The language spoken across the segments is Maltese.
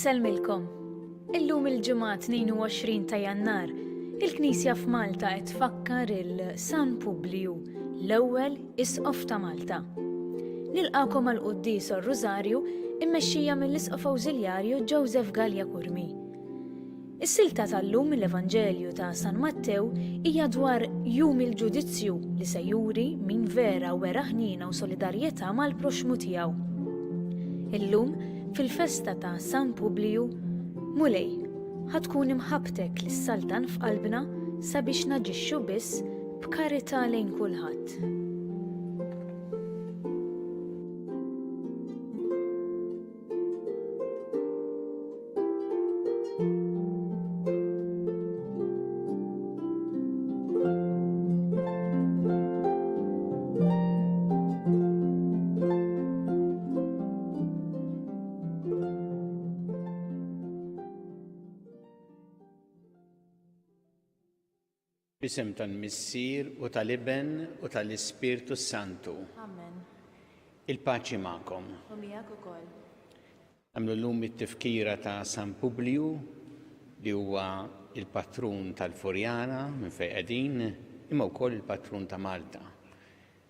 Insellmilkom. Illum il-Ġimgħa 22 ta' Jannar, il-Knisja f'Malta qed tfakkar il San Publiju, l-ewwel Isqof ta' Malta. Nilqakom għal quddies u r-Rużarju immexxija mill-Isqof Awżiljarju Joseph Galea Curmi. Is-silta tal-lum mill-Evanġelju ta' San Mattew hija dwar jum il-ġudizzju li se juri min vera wera ħniena u solidarjetà mal-proxxmu tiegħu. Illum, fil-festa ta' San Publiju, Mulej, ħa tkun imħabbtek li ssaltan f'qalbna sabiex naġixxu biss b'karità lejn kulħadd. Fl-isem tal-Missier u tal-Iben u tal-Ispirtu s-Santu. Amen. Il-paċi magħkom. U miegħek ukoll. Nagħmlu llum it-tifkira ta' San Publiju li huwa l-patrun tal-Furjana minn fejn qegħdin, imma wkoll il-patrun ta' Malta.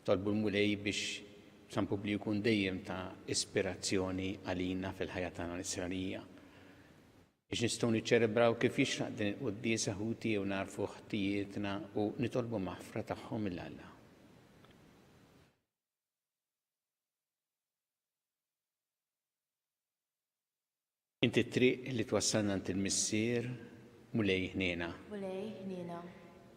Tolbu l-Mulej biex San Publiju jkun dejjem ta' ispirazzjoni għalina fil-ħajja tagħna nisranija. Biex nistgħu niċċelebraw kif jixraq din il-quddiesa ħuti u narfu ħtijietna u nitolbu maħfra tagħhom lil Alla. Inti t-triq li twassalna għand il-Missier, Mulej ħniena. Mulej ħniena.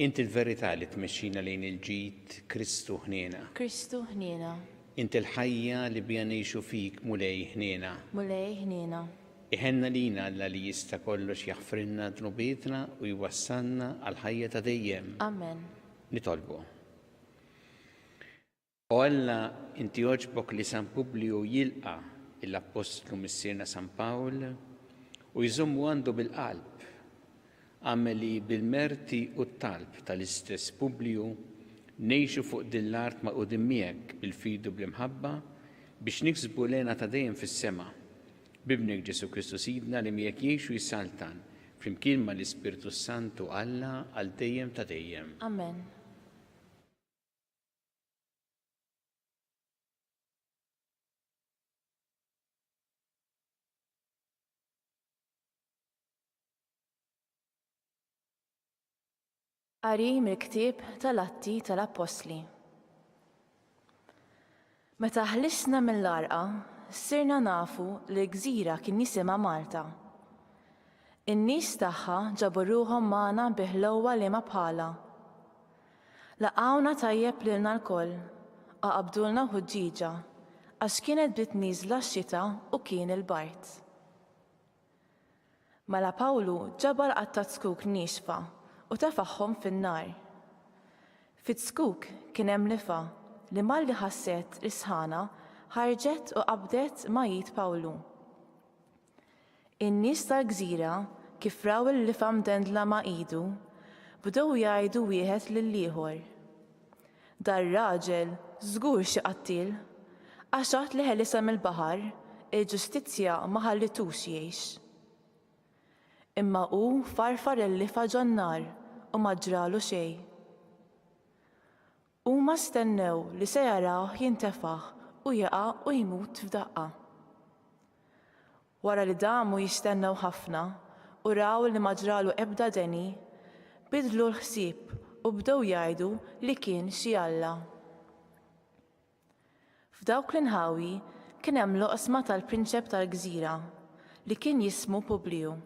Inti l-verità li tmexxina lejn il-ġid, Kristu ħniena. Kristu ħniena. Inti l-ħajja li biha ngħixu fik, Mulej ħniena. Mulej ħniena. Iħenn għalina Alla li jista' kollox jaħfrilna dnubietna u jwassalna għall-ħajja ta' dejjem. Amen. Nitolbu. O Alla, inti għoġbok li San Publiju jilqa' l-Appostlu Missierna San Pawl u jżommu għandu bil-qalb. Agħmel li bil-merti u t-talb tal-istess Publiju ngħixu fuq din l-art magħqudin miegħek bil-fidi u bl-imħabba biex niksbu l-hena ta' dejjem fis-sema. B'Ibnek Ġesù Kristu Sidna li miegħek jgħix u jsaltan flimkien mal-Ispirtu s-Santu Alla għal dejjem ta' dejjem. Amen. Qari mill-ktieb tal-Atti tal-Appostli. Meta ħlisna mill-għarqa, sirna nafu li l-gżira kien jisimha Malta. In-nies tagħha ġabu ruħhom magħna bi ħlewwa liema bħalha. Laqgħuna tajjeb lilna lkoll u qabdulna ħuġġieġa għax kienet bdiet nieżla x-xita u kien il-bard. Mela Pawlu ġabar qatta' zkuk niexfa u tefagħhom fin-nar. Fiz-zkuk kien hemm lifgħa li malli ħasset is-sħana ħarġet u qabdet ma' id Pawlu. In-nies tal-gżira, kif raw il-lifgħa mdendla ma' idu, bdew jgħidu wieħed lill-ieħor, Dar-raġel żgur xi qattiel, għax għad li ħelisha mill-baħar, il-ġustizzja ma ħallitux jgħix. Imma hu farfar il-lifgħa ġon-nar u ma ġralu xejn. Huma stennew li se jarawh jintefaħ u jaqa' u jmut f'daqqa. Wara li damu jistennew ħafna u raw li ma ġralu ebda deni, bidlu l-ħsieb u bdew jgħidu li kien xi alla. F'dawk l-inħawi kien hemm l-oqsma tal-prinċep tal-gżira, li kien jismu Publiju.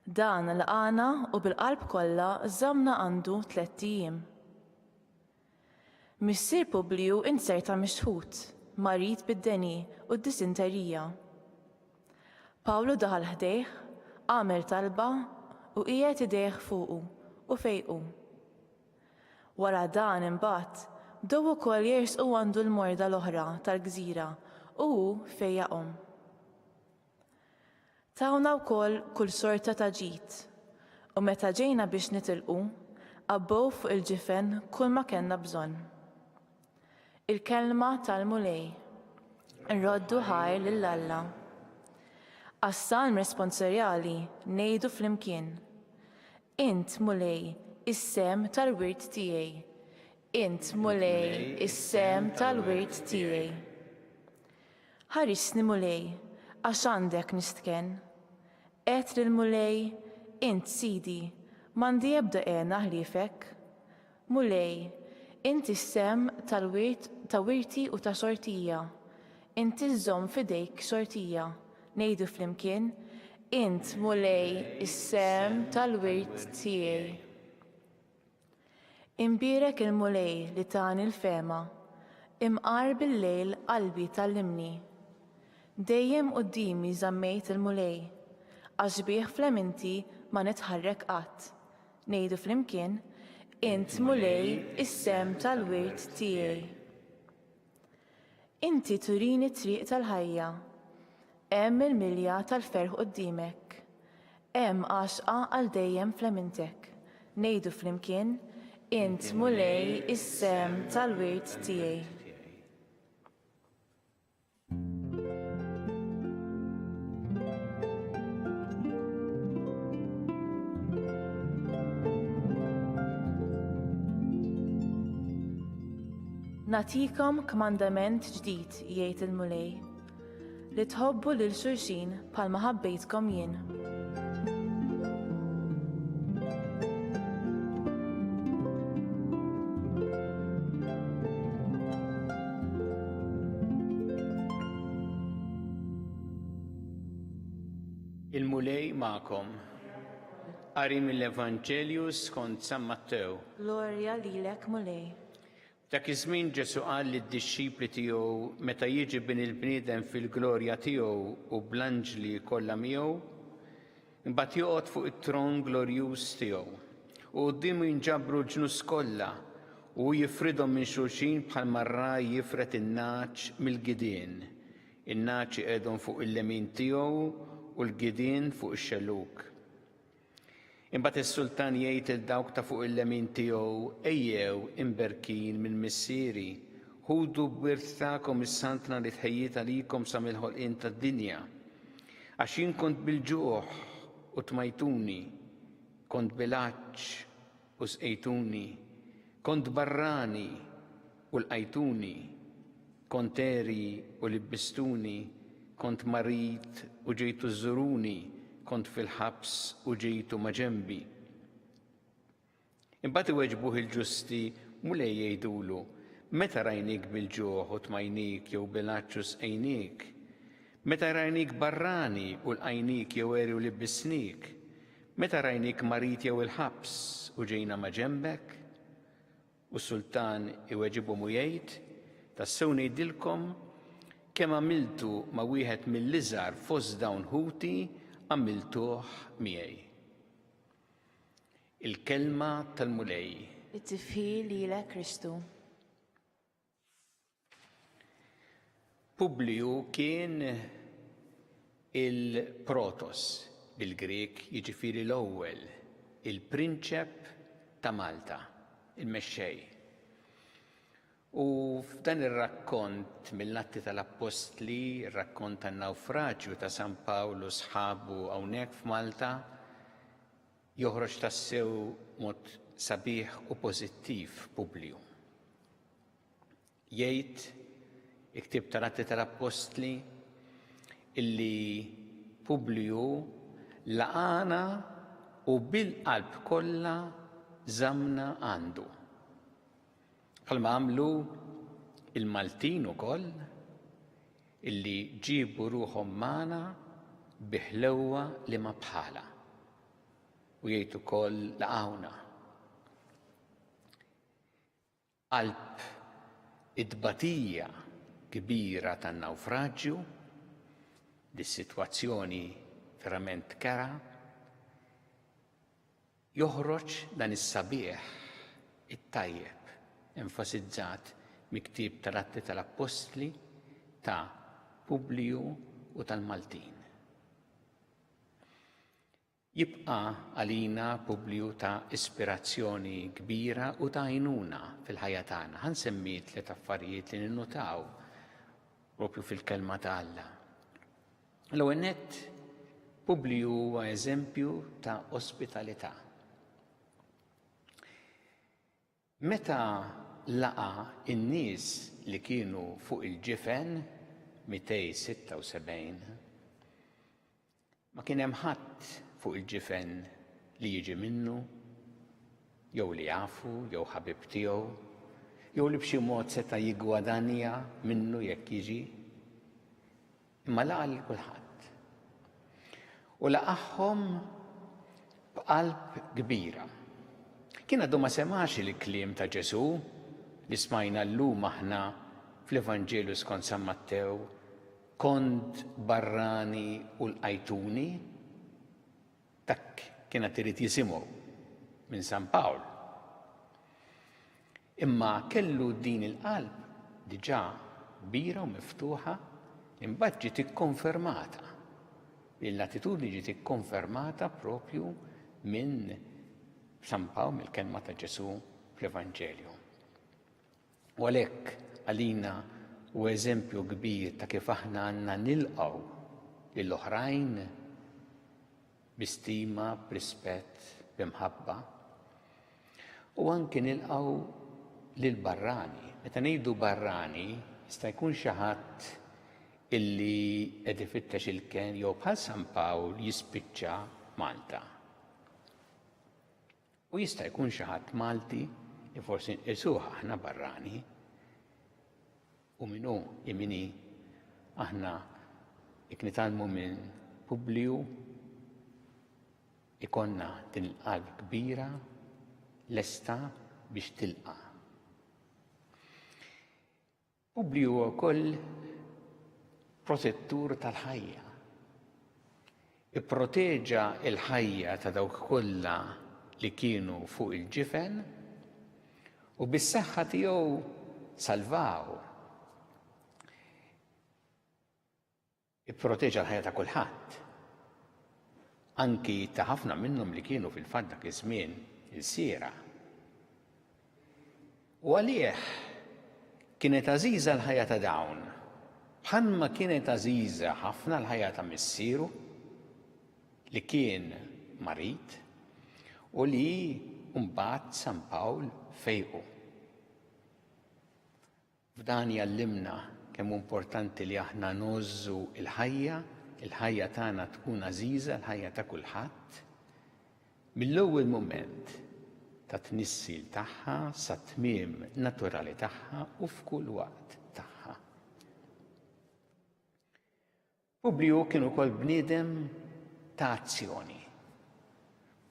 Dan laqagħna u bil-qalb kollha żammna għandu tlett ijiem. Missier Publiju inzerta mixħut, marid bid-deni u d-disinterija. Pawlu daħal ħdejh, għamel talba u qiegħed idejh fuqu u fejqu. Wara dan, imbagħad, bdew ukoll jersqu għandu l-morda l-oħra tal-gżira u hu fejjaqhom. Tawna wkoll kull xorta ta' ġid, u meta ġejna biex nitilqu, għabbew fuq il-ġifen kulma kellna bżonn. Il-Kelma tal-Mulej. Nroddu ħajr lil Alla. Għas-Salm responsorjali ngħidu flimkien, Int, Mulej, is-sehem tal-wirt tiegħi. Int, Mulej, is-sehem tal-wirt tiegħi. Ħarisni, Mulej, għax għandek nistkenn. Għedt lill-Mulej, Int Sidi, m'għandi ebda hena ħliefek. Mulej, int is-sehem tal-wirt ta' wirti u ta' xortija. Int iżżomm f'idejk xortija. Ngħidu flimkien, Int, Mulej, is-sehem tal-wirt tiegħi. Imbierek il-Mulej li tani l-fehma, imqar bil-lejl qalbi tgħallimni. Dejjem quddiemi żammejt il-Mulej, għax bih f'leminti ma nitħarrek qatt. Ngħidu flimkien, Int, Mulej, is-sehem tal-wirt tiegħi. Inti turini t-triq tal-ħajja. Hemm il-milja tal-ferħ quddiemek. Hemm għaxqa għal dejjem f'lemintek. Ngħidu flimkien, Int, Mulej, is-sehem tal-wirt tiegħi. Nagħtikom kmandament ġdid, jgħid il-Mulej, li tħobbu lil xulxin bħalma ħabbejtkom jien. Il-Mulej magħkom. Qari mill-Evanġelju skont San Mattew. Glorja lilek Mulej. F'dak iż-żmien Ġesù qal lid-dixxipli tiegħu, Meta jiġi Bin il-bniedem fil-glorja tiegħu u bl-anġli kollha miegħu, imbagħad joqgħod fuq it-tron glorjuż tiegħu. U quddiemu jinġabru l-ġnus kollha, u hu jifridhom minn xulxin bħalma r-ragħaj jifred in-nagħaġ mill-gidien. In-nagħaġ iqegħedhom fuq il-lemin tiegħu u l-gidien fuq ix-xellug. Imbagħad is-sultan jgħid lil dawk ta' fuq il-lemin tiegħu, 'Ejjew, imberkin minn Missieri, ħudu b'wirt tagħkom is-saltna li tħejjiet għalikom sa mill-ħolqien tad-dinja. Għax jien kont bil-ġuħ u tmajtuni, kont bil-għatx u sqejtuni, kont barrani u lqajtuni, kont għeri u libbistuni, kont marid u ġejtu żżuruni, kont fil-ħabs u ġejtu maġenbi. Imbagħad iweġbuh il-ġusti, Mulej jgħidulu, meta rajniek bil-ġuħ u tmajnik jew bil-għatx u sqejniek? Meta rajniek barrani u lqajnik jew għeri u libbisnik? Meta rajniek marid jew il-ħabs u ġejna maġenbek? U s-sultan iweġibhom u jgħid, Tassew ngħidilkom, kemm għamiltu ma' wieħed mill-iżgħar fost dawn ħuti, għamiltuh miegħi. Il-Kelma tal-Mulej. It-tifħir lilek Kristu. Publiju kien il-protos bil-Grieg, jiġifieri l-ewwel, il-prinċep ta' Malta, il-mexxej. U f'dan ir-rakkont mill-Atti tal-Appostli, ir-rakkont tan-nawfraġju ta' San Pawl u sħabu hawnhekk f'Malta, joħroġ tassew mod sabiħ u pożittiv Publiju. Jgħid il-ktieb tal-Atti tal-Appostli illi Publiju laqagħna u bil-qalb kollha żammna għandu. Bħalma għamlu il-Maltin ukoll illi ġiebu ruħhom magħna bi ħlewwa li ma bħalha. U jgħid ukoll laqgħuna. Qalb it-tbatija kbira tan-nawfraġju, dis-sitwazzjoni verament kerha, joħroġ dan is-sabiħ, it-tajjeb, enfasizzat mill-ktieb tal-Atti tal-Appostli ta' Publiju u tal-Maltin. Jibqa' għalina Publiju ta' ispirazzjoni kbira u ta' għajnuna fil-ħajja tagħna. Ħa nsemmi tliet affarijiet li ninnutaw propju fil-kelma ta' Alla. L-ewwel nett. Publiju huwa eżempju ta' ospitalità. Meta laqa' n-nies li kienu fuq il-ġifen, 276, ma kien hemm ħadd fuq il-ġifen li jiġi minnu, jew li jafu, jew ħabib tiegħu, jew li b'xi mod seta' jiggwadanja minnu jekk jiġi. Imma laqa' lil kulħadd. U laqagħhom b'qalb kbira. Kien għadu ma semax il-kliem ta' Ġesù li smajna llum aħna fl-Evanġelju skont San Mattew, kont barrani u lqajtuni. Dak kien għad irid jisimgħu minn San Pawl. Imma kellu din il-qalb diġà kbira u miftuħa li mbagħad ġiet ikkonfermata. Din l-attitudni ġiet ikkonfermata propju minn San Pawl mill-kelma ta' Ġesù fl-Evanġelju. U għalhekk għalina hu eżempju kbir ta' kif aħna għandna nilqgħu lill-oħrajn bi stima, b'rispett, b'imħabba. U anki nilqgħu lill-barrani. Meta ngħidu barrani, jista' jkun xi ħadd illi qed ifittex il-kenn jew bħal San Pawl jispiċċa Malta. U jista' jkun xi ħadd Malti li forsi nqisuh aħna barrani. U min hu hi min hi, aħna jekk nitgħallmu minn Publiju ikollna din il-qalb kbira lesta biex tilqa'. Publiju huwa wkoll protettur tal-ħajja. Ipproteġa l-ħajja ta' dawk kollha li kienu fuq il-ġifen u bis-saħħa tiegħu salvaw. Ipproteġa l-ħajja ta' kulħadd, anki ta' ħafna minnhom li kienu fil-fatt dak iż-żmien ilsiera. U għalih kienet għażiża l-ħajja ta' dawn, bħalma kienet għażiża ħafna l-ħajja ta' missieru li kien marid u li mbagħad San Pawl fejqu. F'dan jgħallimna kemm hu importanti li aħna ngħożżu l-ħajja, il-ħajja tagħna tkun għażiża, l-ħajja ta' kulħadd, mill-ewwel mument tat-tnissil tagħha sat-tmiem naturali tagħha u f'kull waqt tagħha. Publiju kien ukoll bniedem ta' azzjoni.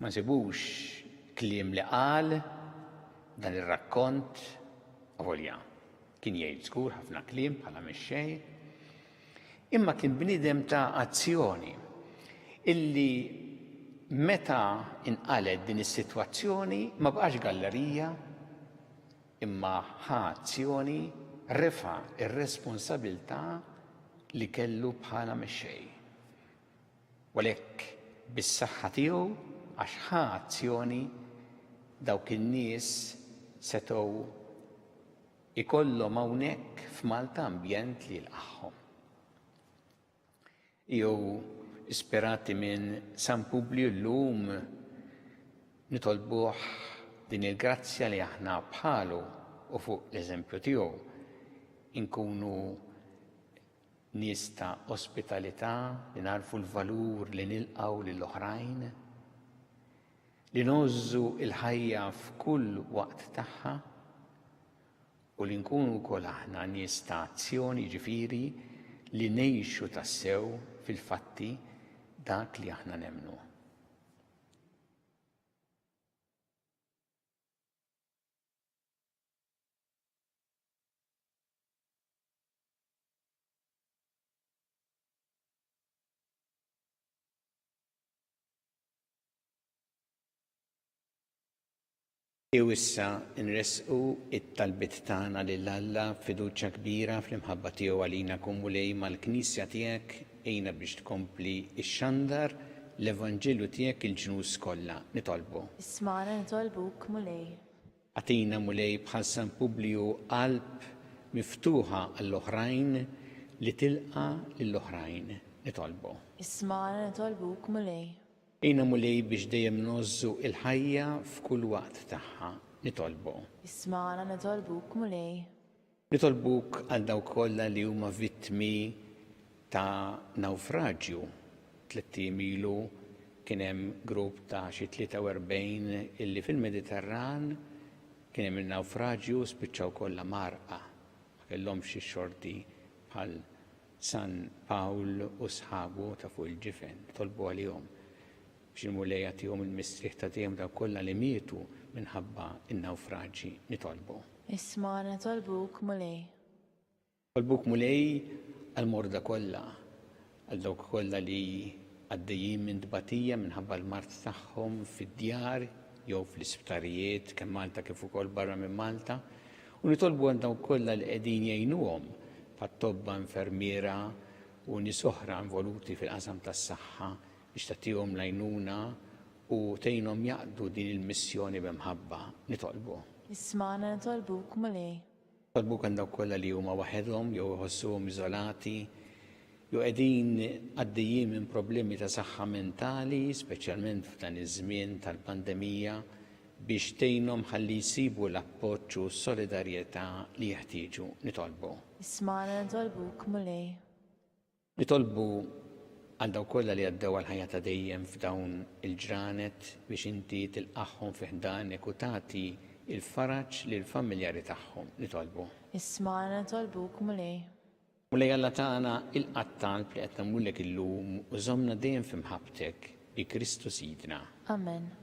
Ma nsibux kliem li qal dan ir-rakkont, avolja kien jgħid żgur ħafna kliem bħala mexxej, imma kien bniedem ta' azzjoni illi meta inqalgħet din is-sitwazzjoni ma baqax gallerija imma ħa azzjoni, refa' r-responsabilità li kellu bħala mexxej. U għalhekk bis-saħħa tiegħu għax ħa azzjoni dawk in-nies setgħu ikollhom hawnhekk f'Malta ambjent li jilqagħhom. Jew ispirati minn San Publiju llum nitolbuh din il-grazzja li aħna bħalu u fuq l-eżempju tiegħu inkunu nies ta' ospitalità, li nagħrfu l-valur li nilqgħu lill-oħrajn, li ngħożżu l-ħajja f'kull waqt tagħha U li nkunu wkoll aħna nies ta' azzjoni, jiġifieri li ngħixu tassew fil-fatti dak li aħna nemmnu. U issa nressqu t-talbiet tagħna lil Alla b'fiduċja kbira fl-imħabba tiegħu għalina. Kun Mulej mal-Knisja tiegħek, għinha biex tkompli xxandar l-Evanġelju tiegħek il-ġnus kollha. Nitolbu. Ismagħna nitolbuk, Mulej. Agħtina, Mulej, bħal San Publiju qalb miftuħa għall-oħrajn li tilqa' lill-oħrajn. Nitolbu. Ismagħna nitolbuk, Mulej. Għinna Mulej biex dejjem ngħożżu il-ħajja f'kull waqt tagħha. Nitolbu. Ismagħna nitolbuk, Mulej. Nitolbuk għal dawk kollha li huma vittmi ta' nawfraġju. Tlett ijiem ilu kien hemm grupp ta' xi 43 illi fil-Mediterran kien hemm in-nawfraġju u spiċċaw kollha mgħarrqa. Ma kellhomx ix-xorti bħal San Pawl u sħabu ta' fuq il-ġifen. Nitolbu għalihom biex il-Mulej jagħtihom il-mistrieħ ta' dejjem dawk kollha li mietu minħabba n-nawfraġji. Nitolbu. Ismagħna nitolbuk, Mulej. Nitolbuk Mulej għall-morda kollha, għal dawk kollha li għaddejjin minn tbatija minħabba l-mard tagħhom fid-djar jew fl-isptarijiet kemm Malta kif ukoll barra minn Malta, u nitolbu għal dawk kollha li qegħdin jgħinuhom bħat-tobba, infermiera u nies oħra involuti fil-qasam tas-saħħa biex tagħtihom l-għajnuna u tgħinhom jaqdu din il-missjoni bi mħabba. Nitolbu. Ismagħna nitolbuk, Mulej. Nitolbuk għal dawk kollha li huma waħedhom jew iħossuhom iżolati jew qegħdin għaddejjin minn problemi ta' saħħa mentali, speċjalment f'dan iż-żmien tal-pandemija, biex tgħinhom ħalli jsibu l-appoġġ u s-solidarjetà li jeħtieġu. Nitolbu. Ismagħna nitolbuk, Mulej. Nitolbu għal dawk kollha li għaddew għall-ħajja ta' dejjem f'dawn il-ġranet biex inti tilqagħhom fi ħdanek u tagħti l-faraġ lill-familjari tagħhom. Nitolbu. Ismagħna nitolbuk, Mulej. Mulej Alla tagħna, ilqa' t-talb li qed nagħmlulek illum u żommna dejjem fi mħabbtek, bi Kristu Sidna. Amen.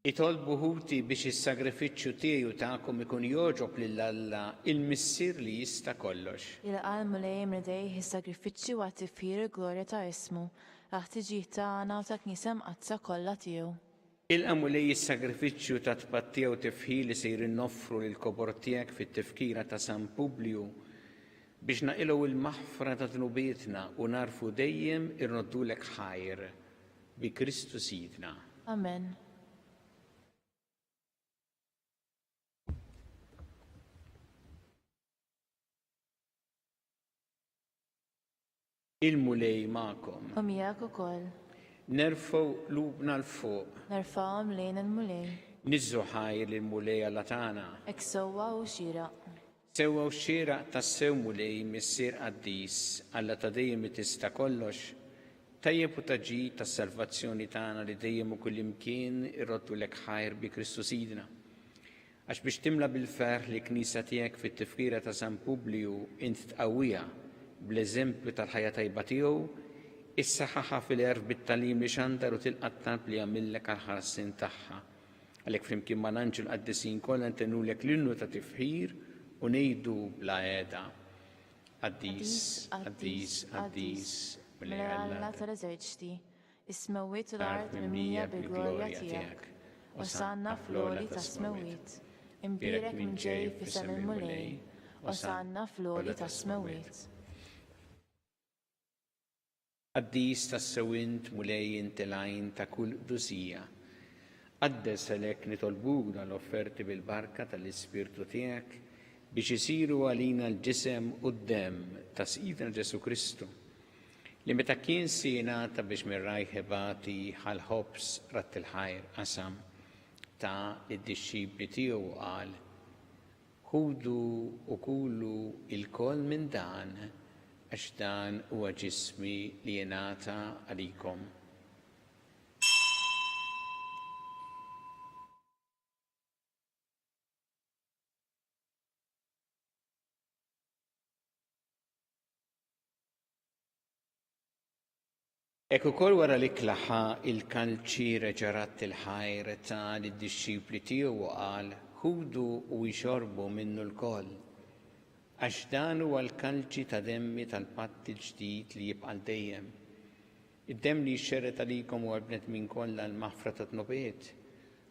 Itolbu ħuti biex is-sagrifiċċju tiegħi u tagħkom ikun jogħġob lil Alla, il-Missier li jista' kollox. Jilqa' l-Mulej minn idejh is-sagrifiċċju għat-tifħir u l-glorja ta' ismu, għall-ħtiġijiet tagħna u tal-Knisja Mqaddsa kollha tiegħu. Ilqa' Mulej is-sagrifiċċju ta' tpattija u tifħir li sejrin noffru lill-kobor tiegħek fit-tifkira ta' San Publiju, biex naqilgħu l-maħfra ta' dnubietna u nagħrfu dejjem irroddulek ħajr. Bi Kristu Sidna. Amen. Il-Mulej magħkom. U miegħek ukoll. Nerfgħu qlubna 'l fuq. Nerfgħuhom lejn il-Mulej. Niżżu ħajr lill-Mulej Alla tagħna. Hekk sewwa u xieraq. Sewwa u xieraq tassew Mulej, Missier qaddis, Alla ta' dejjem li tista' kollox, tajjeb u ta' ġid tas-salvazzjoni tagħna li dejjem u kullimkien irroddulek ħajr bi Kristu Sidna. Għax biex timla bil-ferħ lill-Knisja tiegħek fit-tifkira ta' San Publiju int tqawwiha bl-eżempju tal-ħajja tajba tiegħu, issaħħaħha fil-għerf bit-tagħlim li xandar u tilqa' t-talb li għamillek għall-ħarsien tagħha. Għalhekk flimkien mal-anġli u l-qaddisin kollha ntennulek l-innu ta' tifħir u ngħidu bla heda, Qaddis, qaddis, qaddis, Mulej Alla tal-eżerċti, is-smewwiet u l-art mimlija bil-glorja tiegħek. Osanna fl-għoli tas-smewwiet. Imbierek min ġej f'isem il-Mulej. Osanna fl-għoli tas-smewwiet. Qaddis tassew int, Mulej, inti l-għajn ta' kull qdusija. Qaddes għalhekk nitolbuk dawn l-offerti bil-barka ta' l-Ispirtu tiegħek, biex isiru għalina l-ġisem u d-demm ta' Sidna Ġesù Kristu, li meta kien se jingħata biex minn rajh ibati ħa l-ħobż, radd il-ħajr, qasam, ta lid-dixxipli tiegħu u qal, Ħudu u kulu lkoll minn dan, għax dan huwa ġismi li jingħata għalikom. Hekk ukoll wara l-ikla ħa l-kalċi reġa' radd il-ħajr ta lid-dixxipli tiegħu u qal, Ħudu u ixorbu minnu lkoll, għax dan huwa l-kalċi ta' demmi tal-patt il-ġdid li jibqa' għal dejjem. Id-demm li jixxerred għalikom u għall-bnedmin kollha għall-maħfra tad-dnubiet.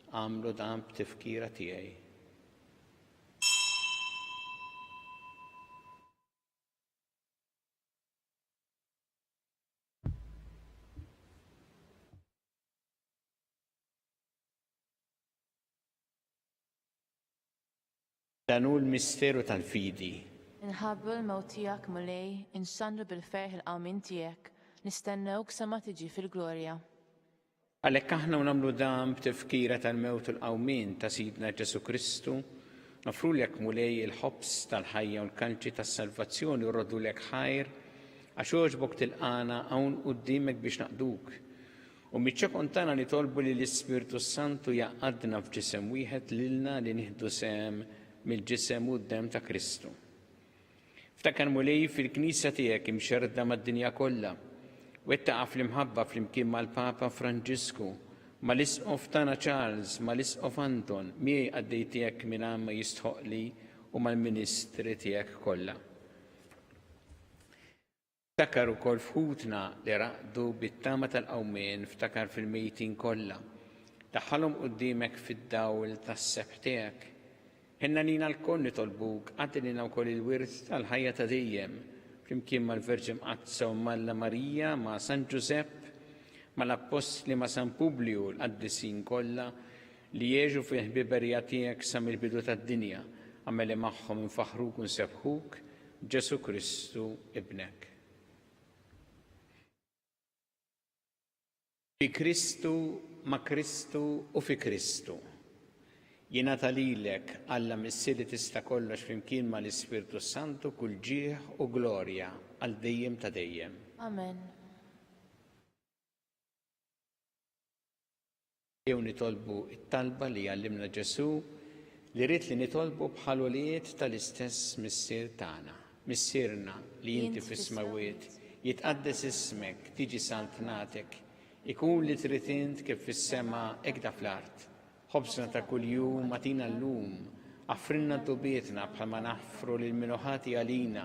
Agħmlu dan b'tifkira tiegħi. Dan hu l-misteru tal-fidi. Inħabbru l-mewt tiegħek, Mulej, inxandru bil-ferħ il-qawmien tiegħek, nistennewk sa ma tiġi fil-glorja. Għalhekk aħna u nagħmlu dan b'tifkira tal-mewt u l-qawmien ta' Sidna Ġesù Kristu, noffrulek Mulej il-ħobż tal-ħajja u l-kalċi tas-salvazzjoni u rroddulek ħajr għax għoġbok tilqagħna hawn quddiemek biex naqduk. U miċ-ċokon tagħna nitolbu li l-Ispirtu s-Santu jgħaqqadna f'ġisem wieħed lilna li nieħdu sehem mill-ġisem u d-demm ta' Kristu. Ftakar Mulej fil-Knisja tiegħek imxerrda mad-dinja kollha. Wettaqha fl-imħabba flimkien mal-Papa Franġisku, mal-Isqof tagħna Charles, mal-Isqof Anton, miegħi qaddej tiegħek mingħajr ma jistħoqqli u mal-ministri tiegħek kollha. Ftakar ukoll f'ħutna li raqdu bit-tama tal-qawmien, ftakar fil-mejtin kollha. Daħħalhom quddiemek fid-dawl tas-sebħ tiegħek. Ħenn għalina lkoll nitolbuk, agħti lilna wkoll il-wirt tal-ħajja ta' dejjem, flimkien mal-Verġni Mqaddsa Omm Alla Marija, ma' San Ġużepp, mal-Appostli, ma' San Publiju u l-qaddisin kollha li għexu fil-ħbiberija tiegħek sa mill-bidu tad-dinja, agħmel li magħhom infaħħruk u nsebbħuk Ġesù Kristu Ibnek. Bi Kristu, ma' Kristu u fi Kristu. Jingħata lilek, Alla Missier li tista' kollox flimkien ma' l-Ispirtu s-Santu kull ġieħ u glorja għal dejjem ta' dejjem. Amen. Ejjew nitolbu t-talba li għallimna Ġesù li ried li nitolbu bħal ulied tal-istess Missier tagħna. Missierna li inti fis-smewwiet, jitqaddes ismek, tiġi saltnatek, ikun li trid int kif fis-sema hekk da fl-art. Ħobżna ta' kuljum agħtina llum, aħfrilna dnubietna bħalma naħfru lil min hu ħati għalina,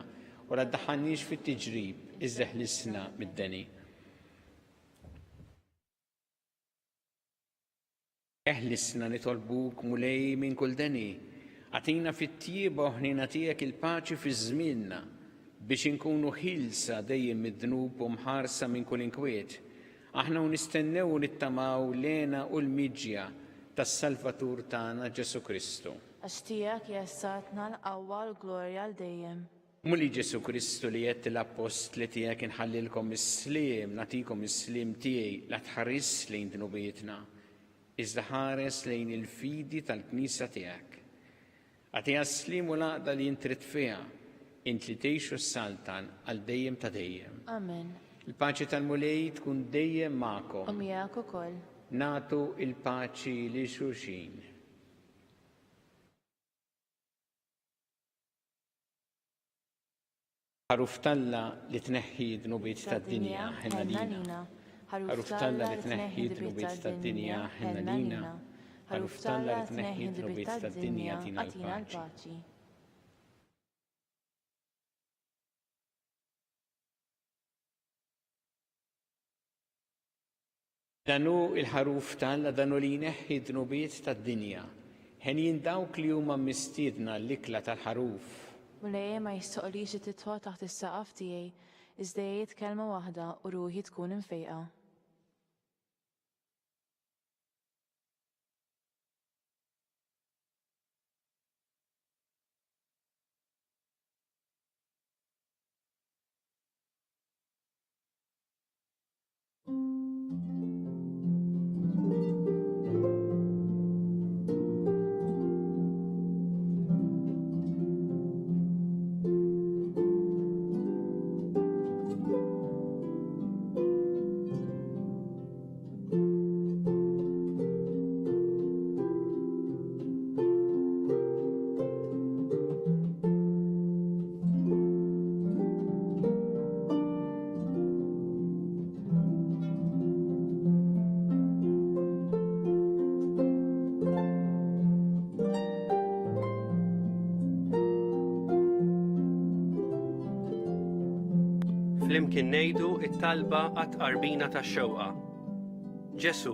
u la ddaħħalniex fit-tiġrib, iżda ħlisna mid-deni. Eħlisna nitolbuk, Mulej, minn kull deni. Agħtina fit-tjieba u ħniena tiegħek il-paċi fi żmienna, biex inkunu ħielsa dejjem mid-dnub u mħarsa minn kull inkwiet, aħna u nistennew u nittamaw l-hena u l-miġja tas-Salvatur tagħna Ġesù Kristu. Għax tiegħek hija s-saltna, l-qawwa u l-glorja għal dejjem. Mulej Ġesù Kristu li għedt lill-appostli tiegħek inħallilkom is-sliem, nagħtikom is-sliem tiegħi, la tħarisx lejn dnubietna, iżda ħares lejn il-fidi tal-Knisja tiegħek. Agħtiha s-sliem u l-għaqda li int trid fiha, int li tgħix u ssaltan għal dejjem ta' dejjem. Amen. Il-paċi tal-Mulej tkun dejjem magħkom. U miegħek ukoll. Nagħtu l-paċi lil xulxin. Ħaruf t'Alla li tneħħi d-dnubiet tad-dinja, ħenn għalina. Ħaruf t'Alla li tneħħi d-dnubiet tad-dinja, ħenn għalina. Ħaruf t'Alla li tneħħi d-dnubiet tad-dinja, agħtina l-paċi. Dan hu l-Ħaruf t'Alla, dan hu li jneħħi d-dnubiet tad-dinja. Henjin dawk li huma mistiedna għall-ikla tal-Ħaruf. Mulej ma jistħoqqlix li tidħol taħt is-saqaf tiegħi, iżda għid kelma waħda u ruħi tkun imfejqa. Flimkien ngħidu t-talba għat-tqarbina tax-xewqa. Ġesù,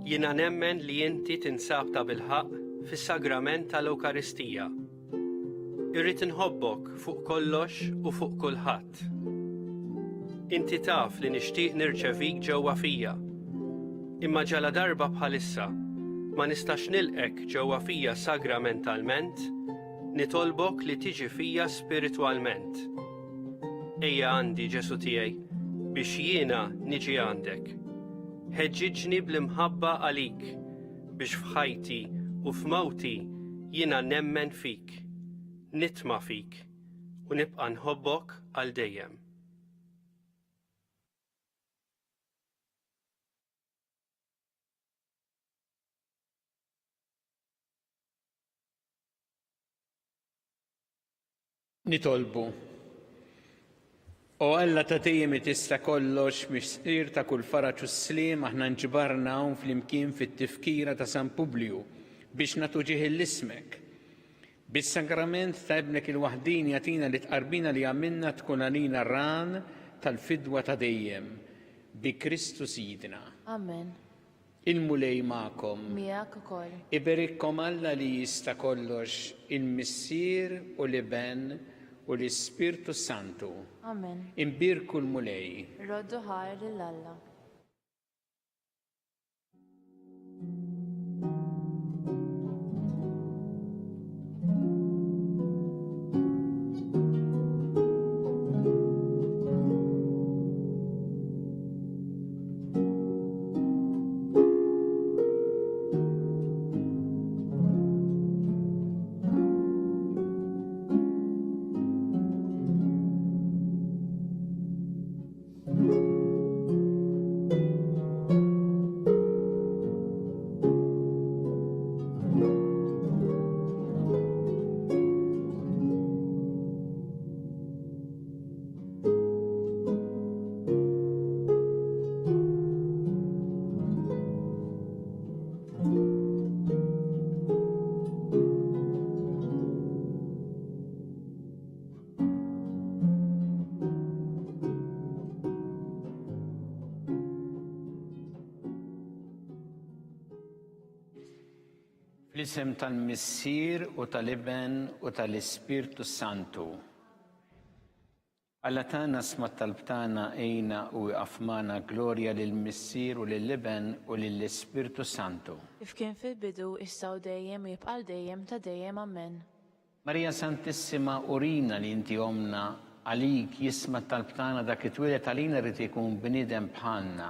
jiena nemmen li inti tinsab tabilħaqq fis-sagrament tal-Ewkaristija. Irrid inħobbok fuq kollox u fuq kulħadd. Inti taf li nixtieq nirċevik ġewwa fija. Imma ġaladarba bħalissa ma nistax nilqek ġewwa fija sagramentalment, nitolbok li tiġi fija spiritwalment. Ejja għandi, Ġesù tiegħi, biex jiena niġi għandek. Ħeġġiġni bl-imħabba għalik biex f'ħajti u f'mewti jiena nemmen fik, nitma' fik u nibqa' nħobbok għal dejjem. Nitolbu. O Alla ta' dejjem li tista' kollox, Missier ta' kull faraġ u sliem, aħna nġbarna hawn flimkien fit-tifkira ta' San Publiju biex nagħtu ġieħ 'l ismek. Bis-sagrament ta' Ibnek il-waħdini agħtina li t-tqarbina li għamilna tkun għalina r-ragħan tal-fidwa ta' dejjem. Bi Kristu Sidna. Amen. Il-Mulej magħkom. Miegħek ukoll. Iberikkom Alla li jista' kollox, il-Missier u l-Iben u l-Ispirtu s-Santu. Amen. Imbierku l-Mulej. Roddu ħajr lil Alla. Fl-isem tal-Missier u tal-Iben u tal-Ispirtu Santu. Alla tagħna sma' t-talb tagħna għinna u ieqaf magħna glorja lill-Missier u lill-Iben u lill-Ispirtu Santu. Kif kien fil-bidu, issa u dejjem u jibqa' għal dejjem ta' dejjem. Ammen. Marija Santissima urina li inti Ommna, għalik jisma' t-talb tagħna dak li twieled għalina ried ikun bniedem bħalna.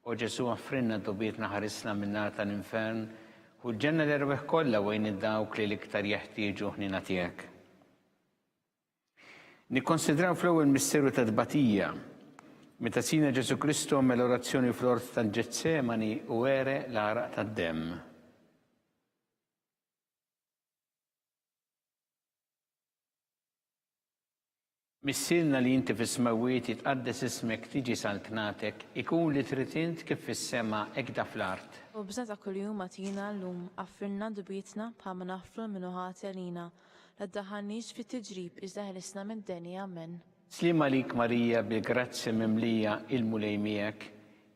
O Ġesù aħfrilna dnubietna ħarisna min-nar tal-infern, ħu l-ġenna l-erwieħ kollha u għin lil dawk li l-iktar jeħtieġu ħniena tiegħek. Nikkonsidraw fl-ewwel misteru ta' tbatija, meta Sidna Ġesù Kristu għamel orazzjoni fl-ort tal-Ġetsemani u għereq l-għaraq tad-demm. Missierna li inti fis-smewwiet jitqaddes ismek tiġi saltnatek, ikun li trid int kif fis-sema hekk da fl-art. Ħobżna ta' kuljum agħtina llum, aghfrilna dnubietna bħalma naħfru 'l min hu ħati għalina, La ddaħħalniex fit-tiġrib, iżda ħelisna mid-deni. Amen. Sliem għalik Marija bil-grazzja mimlija il-Mulej miegħek,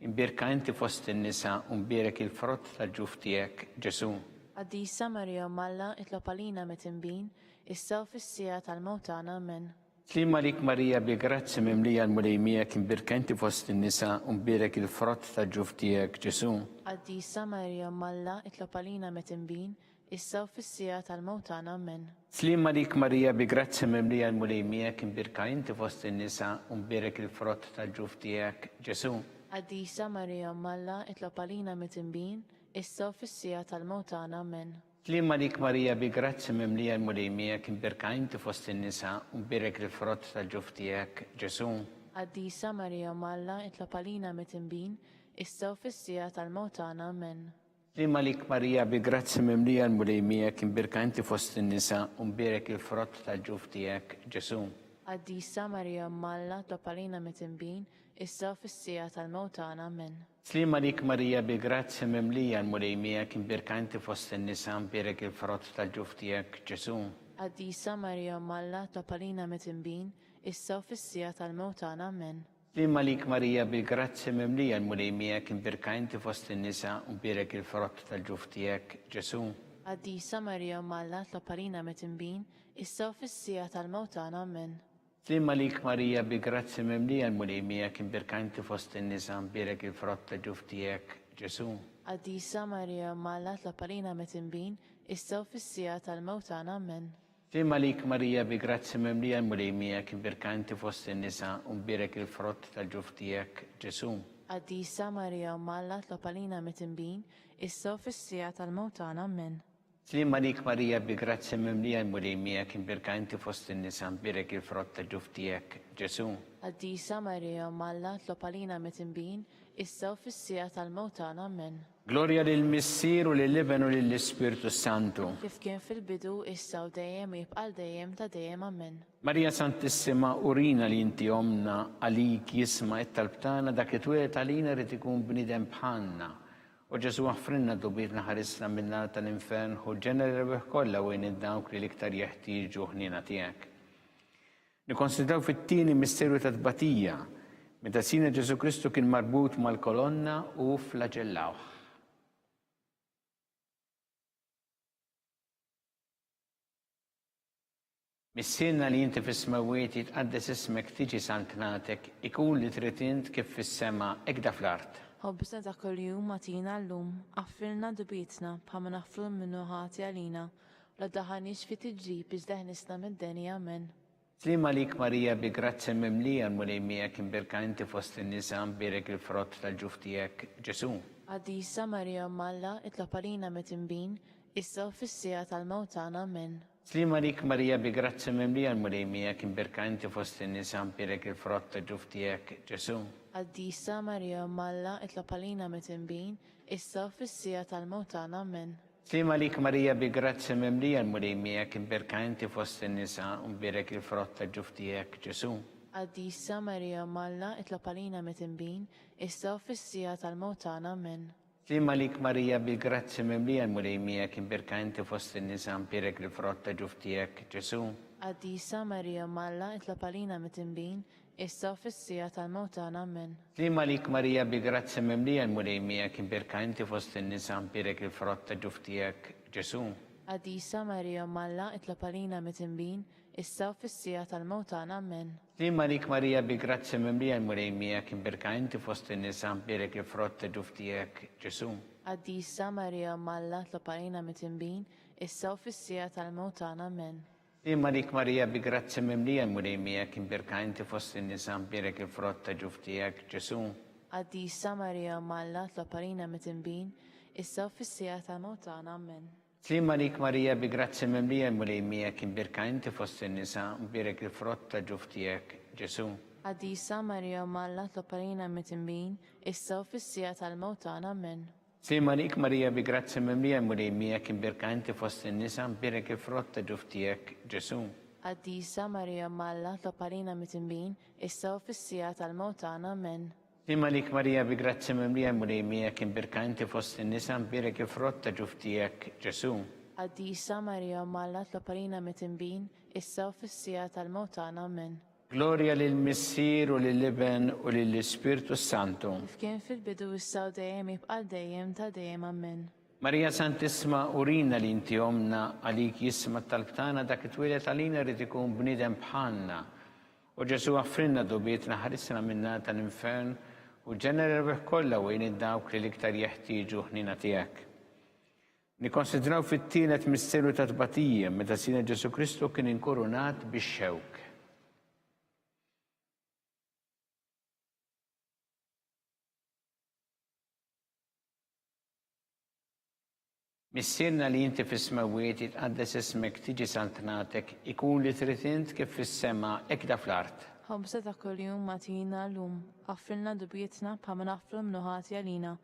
imbierka inti fost in-nisa u mbierek il-frott tal-ġuf tiegħek, Ġesù. Qaddisa Marija Omm Alla, itlob għalina mitinbin, issa u fis-siegħa tal-mewt tagħna. Amen. Sliem għalik Marija bil-grazzja mimlija l-Mulej miegħek, imbierka inti fost in-nisa u mbierek il-frott tal-ġuf tiegħek, Ġesù. Qaddisa Marija Omm Alla, itlob għalina mitinbin, issa u fis-siegħa tal-mewt tagħna. Ammen. Sliem għalik Marija bi grazzja mimlija l-Mulej miegħek imbierka inti fost in-nisa u mbierek il-frott tal-ġuf tiegħek, Ġesù. Qaddisa Marija Omm Alla, itlob għalina midinbin, issa u fis-siegħa tal-mewt tagħna. Ammen. Sliem għalik Marija bi grazzja mimlija l-Mulej miegħek imbierka inti fost in-nisa u mbierek il-frott tal-ġuf tiegħek, Ġesù. Qaddisa Marija Omm Alla, itlob għalina midinbin, issa u fis-siegħa tal-mewt tagħna. Ammen. Sliem għalik Marija bi grazzja mimlija l-Mulej miegħek imbierka inti fost in-nisa u mbierek il-frott tal-ġuf tiegħek, Ġesù. Qaddisa Marija Omm Alla tlob għalina mitinbin, issa u fis-siegħa tal-mewt tagħna. Ammen. Sliem għalik Marija bi grazzja mimlija l-Mulej miegħek imbierka inti fost in-nisa mbierek il-frott tal-ġuf tiegħek, Ġesù. Qaddisa Marija Omm Alla tlob għalina mitinbin, Issa u fis-siegħa tal-mewt tagħna. Ammen. Sliem għalik Marija bil-grazzja mimlija l-Mulej miegħek imbierka inti fost in-nisa u mbierek il-frott tal-ġuf tiegħek, Ġesù. Qaddisa Marija Omm Alla tlob għalina mitinbin, issa u fis-siegħa tal-mewt tagħna. Ammen. Sliem għalik Marija bil-grazzja mimlija l-Mulej miegħek imbierka inti fost in-nisa mbierek il-frott tal-ġuf tiegħek, Ġesù. Qaddisa Marija Omm Alla tlob għalina mitinbin, issa u fis-siegħa tal-mewt tagħna. Ammen. Sliem għalik Marija bi grazzja mimlija l-Mulej miegħek imbierka inti fost in-nisa u mbierek il-frott tal-ġuf tiegħek, Ġesù. Qaddisa Marija Omm Alla tlob għalina mitinbin, issa u fis-siegħa tal-mewt tagħna. Ammen. Sliem għalik Marija bi grazzja mimlija l-Mulej miegħek imbierka inti fost in-nisa mbierek il-frott tal-ġuf tiegħek, Ġesù. Qaddisa Marija Omm Alla tlob għalina mitinbin, issa u fis-siegħa tal-mewt tagħna. Ammen. Glorja lill-Missier u lill-Iben u lill-Ispirtu s-Santu. Kif kien fil-bidu, issa u dejjem, u jibqa' għal dejjem ta' dejjem. Ammen. Marija Santissima, urina li inti Ommna, għalik jisma' it-talb tagħna, dak li twieled għalina ried ikun bniedem bħalna. O Ġesù aħfrilna dnubietna ħarisna min-nar tal-infern, ħu l-ġenna l-erwieħ kollha u għin dawk li l-iktar jeħtieġu ħniena tiegħek. Nikkonsidraw fit-tieni misteru ta' tbatija, meta Sidna Ġesù Kristu kien marbut mal-kolonna u flaġellawh. Missierna li inti fis-smewwiet jitqaddes ismek tiġi saltnatek, ikun li trid int kif fis-sema hekk da fl-art. Ħobżna ta' kuljum agħtina llum, aħfrilna dnubietna bħalma naħfru lil min hu ħati għalina, U la ddaħħalniex fi tiġrib iżda ħnisna mid-deni. Amen. Sliem għalik Marija bi grazzja mimlija l-Mulej miegħek imbierka inti fost in-nisa mbierek il-frott tal-ġuf tiegħek Ġesù. Qaddisa Marija Omm Alla itlob għalina mitinbin, issa u fis-siegħa tal-mewt tagħna. Amen. Sliem għalik Marija bi grazzja mimlija l-Mulej miegħek imbierka inti fost in-nisa mbierek il-frott tal-ġuf tiegħek Ġesù. Qaddisa Marija Omm Alla itlob għalina mitinbin, issa u fis-siegħa tal-mewt tagħna. Amen. Sliem għalik Marija bi grazzja mimlija l-Mulej miegħek imbierka inti fost in-nisa u mbierek il-frott tal-ġuf tiegħek Ġesù. Qaddisa Marija Omm Alla itlob għalina mitinbin, issa u fis-siegħa tal-mewt tagħna. Ammen. Sliem għalik Marija bi grazzja mimlija l-Mulej miegħek imbierka inti fost in-nisa mbierek il-frott tal-ġuf tiegħek Ġesù. Qaddisa Marija Omm Alla itlob għalina mitinbin, issa u fis-siegħa tal-mewt tagħna. Ammen. Sliem għalik Marija bi grazzja mimlija l-Mulej miegħek imbierka inti fost in-nisa mbierek il-frott ta' ġuf tiegħek Ġesù. Qaddisa Marija Omm Alla itlob għalina mitinbin, issa u fis-siegħa tal-mewt tagħna. Ammen. Sliem għalik Marija bi grazzja mimlija l-Mulej miegħek imbierka inti fost in-nisa mbierek il-frott ta' ġuf tiegħek Ġesù. Qaddisa Marija Omm Alla itlob għalina mitinbin, issa u fis-siegħa tal-mewt tagħna. Ammen. Sliem għalik Marija bi grazzja mimlija l-Mulej miegħek imbierka inti fost in-nisa mbierek il-frott ta' ġuf tiegħek Ġesù. Qaddisa Marija Omm Alla tlob għalina mitinbin, issa u fis-siegħa tal-mewt tagħna. Ammen. Sliem għalik Marija bi grazzja mimlija l-Mulej miegħek imbierka inti fost in-nisa mbierek il-frott ta' ġuf tiegħek Ġesù. Qaddisa Marija Omm Alla tlob għalina mitinbin, issa u fis-siegħa tal-mewt tagħna. Ammen. Sliem għalik Marija bi grazzja mimlija l-Mulej miegħek imbierka inti fost in-nisa mbierek il-frott ta' ġuf tiegħek Ġesù. Qaddisa Marija Omm Alla tlob għalina mitinbin, issa u fis-siegħa tal-mewt tagħna. Ammen. Sliem għalik Marija bi grazzja mimlija l-Mulej miegħek imbierka inti fost in-nisa mbierek il-frott ta' ġuf tiegħek Ġesù. Qaddisa Marija Omm Alla tlob għalina mitinbin, issa u fis-siegħa tal-mewt tagħna. Ammen. Glorja lill-Missier u lill-Iben u lill-Ispirtu s-Santu. Kif kien fil-bidu issa u dejjem jibqa' għal dejjem ta' dejjem. Ammen. Marija Santissima urina li inti Ommna, għalik jisma' t-talb tagħna dak li twieled għalina ried ikun bniedem bħalna. O Ġesù aħfrilna dnubietna ħarisna min-nar tal-infern u ġenna l-erwieħ kollha u għin dawk li l-iktar jeħtieġu ħniena tiegħek. Nikkonsidraw fit-tielet misteru ta' tbatija meta Sidna Ġesù Kristu kien inkurunat bix-xewk. Missierna li inti fis-smewwiet jitqaddes ismek tiġi saltnatek ikun li trid int kif fis-sema hekk da fl-art. Ħobżna ta' kuljum agħtina llum, aħfrilna dnubietna bħalma naħfru 'l min hu ħati għalina,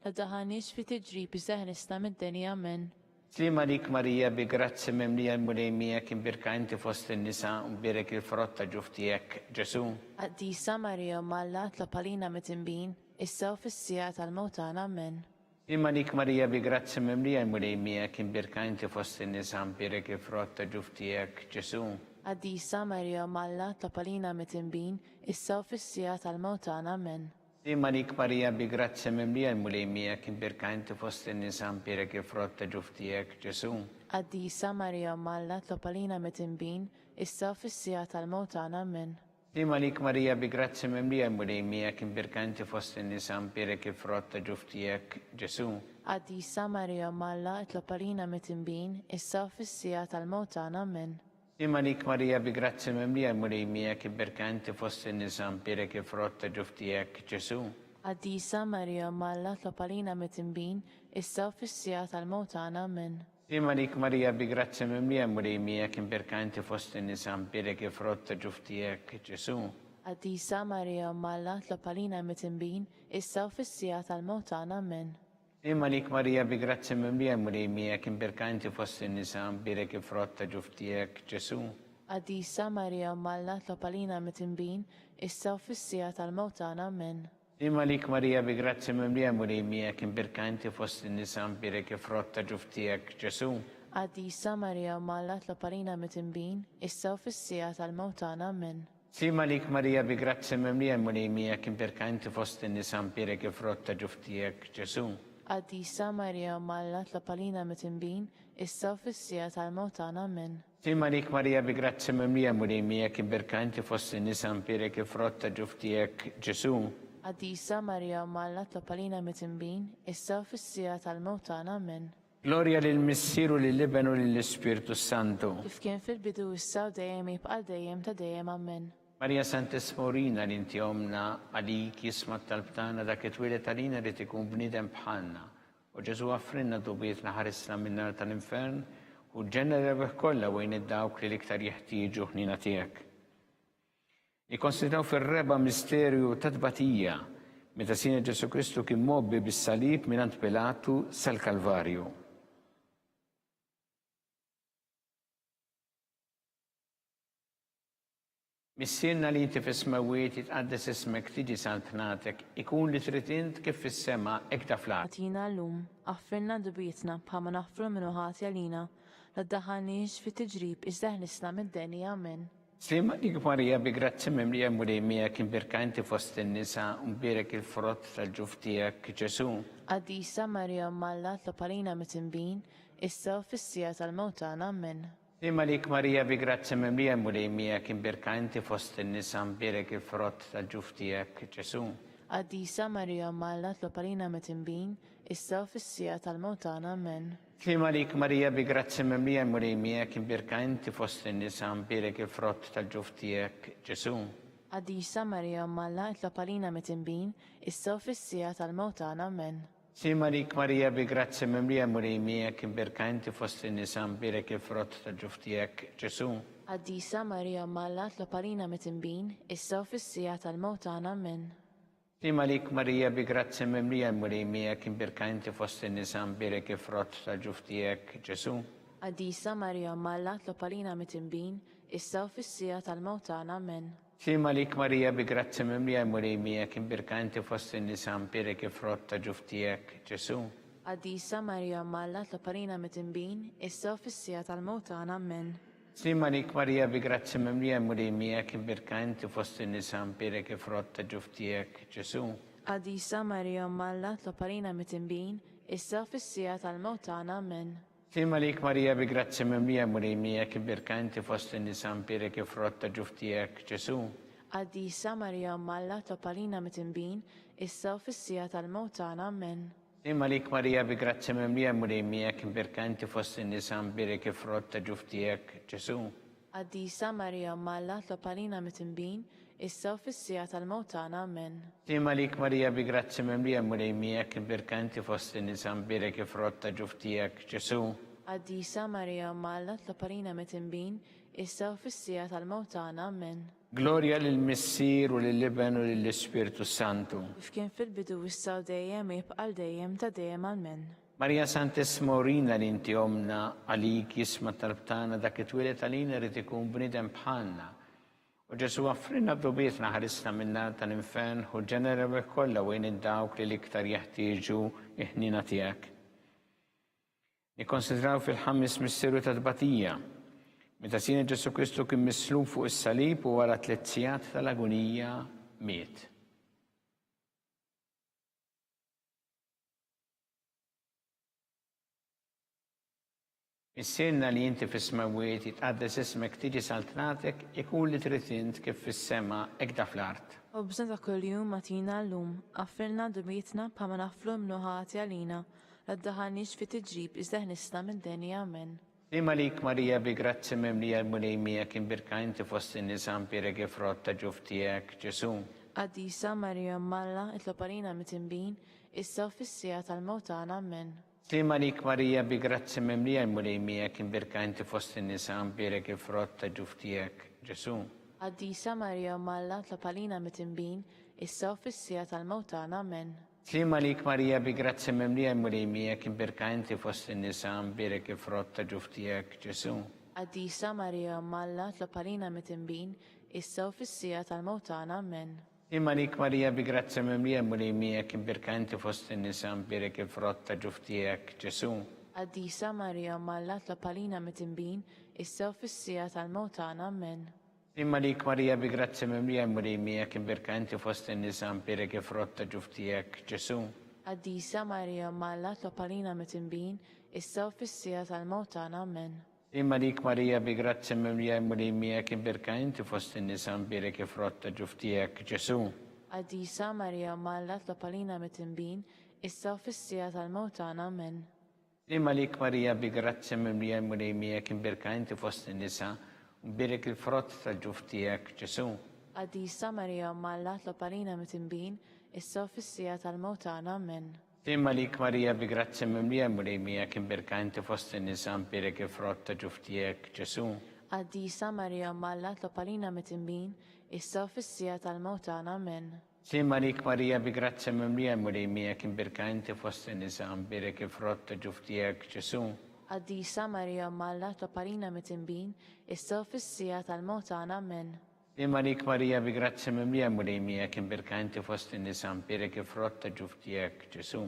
La ddaħħalniex fi tiġrib iżda ħelisna mid-deni. Amen. Sliem għalik Marija bi grazzja mimlija l-Mulej miegħek imbierka inti fost in-nisa u mbierek il-frott ta' ġuf tiegħek, Ġesù. Qaddisa Marija Omm Alla tlob għalina mitinbin, issa u fis-siegħa tal-mewt tagħna. Amen. Sliem għalik Marija bi grazzja mimlija l-Mulej miegħek imbierka inti fost in-nisa mbierek il-frott ta' ġuf tiegħek, Ġesù. Qaddisa Marija Omm Alla, tlob għalina midinbin, issa u fis-siegħa tal-mewt tagħna. Ammen. Sliem għalik Marija bi grazzja mimlija l-Mulej miegħek imbierka inti fost in-nisa mbierek il-frott ta' ġuf tiegħek, Ġesù. Qaddisa Marija Omm Alla, tlob għalina midinbin, issa u fis-siegħa tal-mewt tagħna. Ammen. Sliem għalik Marija bi grazzja mimlija l-Mulej miegħek imbierka inti fost in-nisa mbierek il-frott ta' ġuf tiegħek, Ġesù. Qaddisa Marija Omm Alla, itlob għalina midinbin, issa u fis-siegħa tal-mewt tagħna. Ammen. Sliem għalik Marija bi grazzja mimlija l-Mulej miegħek ibbierka inti fost in-nisa mbierek il-frott ta' ġuf tiegħek Ġesù. Qaddisa Marija Omm Alla tlob għalina midinbin, issa u fis-siegħa tal-mewt tagħna. Ammen. Sliem għalik Marija bi grazzja mimlija l-Mulej miegħek imbierka inti fost in-nisa mbierek il-frott ta' ġuf tiegħek Ġesù. Qaddisa Marija Omm Alla tlob għalina midinbin, issa u fis-siegħa tal-mewt tagħna. Ammen. Sliem għalik Marija bi grazzja mimlija l-Mulej miegħek imbierka inti fost in-nisa mbierek il-frott ta' ġuf tiegħek Ġesù. Qaddisa Marija Omm Alla tlob għalina midinbin, issa u fis-siegħa tal-mewt tagħna. Ammen. Sliem għalik Marija bi grazzja mimlija l-Mulej miegħek imbierka inti fost in-nisa mbierek il-frott ta' ġuf tiegħek Ġesù. Qaddisa Marija Omm Alla tlob għalina midinbin, issa u fis-siegħa tal-mewt tagħna. Ammen. Sliem għalik Marija bi grazzja mimlija l-Mulej miegħek imbierka inti fost in-nisa mbierek il-frott ta' ġuf tiegħek Ġesù. Qaddisa Marija Omm Alla tlob għalina midinbin, issa u fis-siegħa tal-mewt tagħna. Ammen. Sliem għalik Marija bi grazzja mimlija l-Mulej miegħek imbierka inti fost in-nisa mbierek il-frott ta' ġuf tiegħek Ġesù. Qaddisa Marija Omm Alla tlob għalina midinbin, issa u fis-siegħa tal-mewt tagħna. Ammen. Glorja lill-Missier u lill-Iben u lill-Ispirtu s-Santu. Kif kien fil-bidu, issa u dejjem, jibqa' għal dejjem ta' dejjem. Ammen. Marija Santissima urina li inti Ommna, għalik jisma' t-talb tagħna dak li twieled għalina ried ikun bniedem bħalna. O Ġesù aghfrilna dnubietna ħarisna min-nar tal-infern, ħu l-ġenna l-erwieħ kollha u għin id-dawk li l-iktar jeħtieġu ħniena tiegħek. Nikkonsidraw fir-reba' misterju ta' tbatija, meta Sidna Ġesù Kristu kien mgħobbi bis-salib mingħand Pilatu sal-Kalvarju. Missierna li inti fis-smewwiet, jitqaddes ismek, tiġi saltnatek, ikun li trid int kif fis-sema hekk ta' fl-art. Agħtina llum, aħfrilna dnubietna bħalma naħfru 'l min hu ħati għalina, la ddaħħalniex fit-tiġrib iżda eħlisna mid-deni. Amen. Sliem għalik Marija bi grazzja mimlija l-Mulej miegħek imbierka inti fost in-nisa u mbierek il-frott tal-ġuf tiegħek Ġesù. Qaddisa Marija Omm Alla tlob għalina mitinbin, issa u fis-siegħa tal-mewt tagħna. Ammen. Sliem għalik Marija bi grazzja mimlija l-Mulej miegħek imbierka inti fost in-nisa mbierek il-frott tal-ġuf tiegħek Ġesù. Qaddisa Marija Omm Alla tlob għalina mitinbin, issa u fis-siegħa tal-mewt tagħna. Ammen. Sliem għalik Marija bi grazzja mimlija l-Mulej miegħek imbierka inti fost in-nisa mbierek il-frott tal-ġuf tiegħek Ġesù. Qaddisa Marija Omm Alla itlob għalina mitinbin, issa u fis-siegħa tal-mewt tagħna. Ammen. Sliem għalik Marija bi grazzja mimlija l-Mulej miegħek imbierka inti fost in-nisa mbierek il-frott tal-ġuf tiegħek Ġesù. Qaddisa Marija Omm Alla itlob għalina mitinbin, issa u fis-siegħa tal-mewt tagħna. Ammen. Sliem għalik Marija bi grazzja mimlija l-Mulej miegħek imbierka inti fost in-nisa mbierek il-frott tal-ġuf tiegħek Ġesù. Qaddisa Marija Omm Alla tlob għalina mitinbin, issa u fis-siegħa tal-mewt tagħna. Ammen. Sliem għalik Marija bi grazzja mimlija l-Mulej miegħek imbierka inti fost in-nisa mbierek il-frott ta' ġuf tiegħek Ġesù. Qaddisa Marija Omm Alla tlob għalina mitinbin, issa u fis-siegħa tal-mewt tagħna. Ammen. Sliem għalik Marija bi grazzja mimlija l-Mulej miegħek imbierka inti fost in-nisa mbierek il-frott ta' ġuf tiegħek Ġesù. Qaddisa Marija Omm Alla tlob għalina mitinbin, issa u fis-siegħa tal-mewt tagħna. Ammen. Sliem għalik Marija bi grazzja mimlija l-Mulej miegħek imbierka inti fost in-nisa mbierek il-frott ta' ġuf tiegħek Ġesù. Qaddisa Marija Omm Alla tlob għalina mitinbin, issa u fis-siegħa tal-mewt tagħna. Ammen. Sliem għalik Marija bi grazzja mimlija l-Mulej miegħek imbierka inti fost in-nisa mbierek il-frott ta' ġuf tiegħek Ġesù. Qaddisa Marija Omm Alla tlob għalina mitinbin, issa u fis-siegħa tal-mewt tagħna. Ammen. Sliem għalik Marija bi grazzja mimlija l-Mulej miegħek imbierka inti fost in-nisa mbierek il-frott ta' ġuf tiegħek Ġesù. Qaddisa Marija Omm Alla tlob għalina mitinbin, issa u fis-siegħa tal-mewt tagħna. Ammen. Glorja lill-Missier u lill-Iben u lill-Ispirtu s-Santu. Kif kien fil-bidu issa u dejjem u jibqa' għal dejjem ta' dejjem Amen. Marija Santissima urina li inti Ommna, għalik jisma' t-talb tagħna dak li twieled għalina jrid ikun bniedem bħalna. O Ġesù aghfrilna dnubietna ħarisna min-nar tal-infern, ħu l-ġenna l-erwieħ kollha u għin id-dawk li l-iktar jeħtieġu l-ħniena tiegħek. Nikkonsidraw fil-ħames misteru ta' tbatija. Meta Sidna Ġesù Kristu kien mislub fuq is-salib u wara tliet sigħat tal-agunija miet. Missierna li inti fis-smewwiet, jitqaddes ismek, tiġi saltnatek, ikun li trid int kif fis-sema, hekk da fl-art. Ħobżna ta' kuljum agħtina llum, aghfirlna dnubietna bħalma naghfru 'l mnuħati għalina, la ddaħħalniex fi tiġrib iżda ħnisna mid-deni. Amen. Sliem għalik Marija bi grazzja mimlija l-Mulej miegħek imbierka inti fost in-nisa mbierek il-frott ta' ġuf tiegħek, Ġesù. Qaddisa Marija Omm Alla, itlob għalina mitinbin, issa u fis-siegħa tal-mewt tagħna. Amen. Sliem għalik Marija bi grazzja mimlija l-Mulej miegħek imbierka inti fost in-nisa mbierek il-frott ta' ġuf tiegħek, Ġesù. Qaddisa Marija Omm Alla tlob għalina mitinbin, issa u fis-siegħa tal-mewt tagħna. Amen. Sliem għalik Marija bi grazzja mimlija l-Mulej miegħek imbierka inti fost in-nisa mbierek il-frott ta' ġuf tiegħek, Ġesù. Qaddisa Marija Omm Alla tlob għalina mitinbin, issa u fis-siegħa tal-mewt tagħna. Amen. Sliem għalik Marija bi grazzja mimlija l-Mulej miegħek imbierka inti fost in-nisa mbierek il-frott ta' ġuf tiegħek, Ġesù. Qaddisa Marija Omm Alla tlob għalina mitinbin, issa u fis-siegħa tal-mewt tagħna. Amen. Sliem għalik Marija bi grazzja mimlija l-Mulej miegħek imbierka inti fost in-nisa mbierek il-frott ta' ġuf tiegħek, Ġesù. Qaddisa Marija Omm Alla tlob għalina mitinbin, issa u fis-siegħa tal-mewt tagħna. Amen. Sliem għalik Marija bi grazzja mimlija l-Mulej miegħek imbierka inti fost in-nisa mbierek il-frott ta' ġuf tiegħek, Ġesù. Qaddisa Marija Omm Alla tlob għalina mitinbin, issa u fis-siegħa tal-mewt tagħna. Amen. Sliem għalik Marija bi grazzja mimlija l-Mulej miegħek imbierka inti fost in-nisa u mbierek il-frott tal-ġuf tiegħek, Ġesù. Qaddisa Marija Omm Alla tlob għalina mitinbin, issa u fis-siegħa tal-mewt tagħna. Amen. Sliem għalik Marija bi grazzja mimlija l-Mulej miegħek imbierka inti fost in-nisa mbierek il-frott ta' ġuf tiegħek, Ġesù. Qaddisa Marija Omm Alla tlob għalina mitinbin, issa u fis-siegħa tal-mewt tagħna. Amen. Sliem għalik Marija bi grazzja mimlija l-Mulej miegħek imbierka inti fost in-nisa mbierek il-frott ta' ġuf tiegħek, Ġesù. Qaddisa Marija Omm Alla tlob għalina mitinbin, issa u fis-siegħa tal-mewt tagħna. Amen. Sliem għalik Marija bi grazzja mimlija l-Mulej miegħek imbierka inti fost in-nisa mbierek il-frott ta' ġuf tiegħek, Ġesù.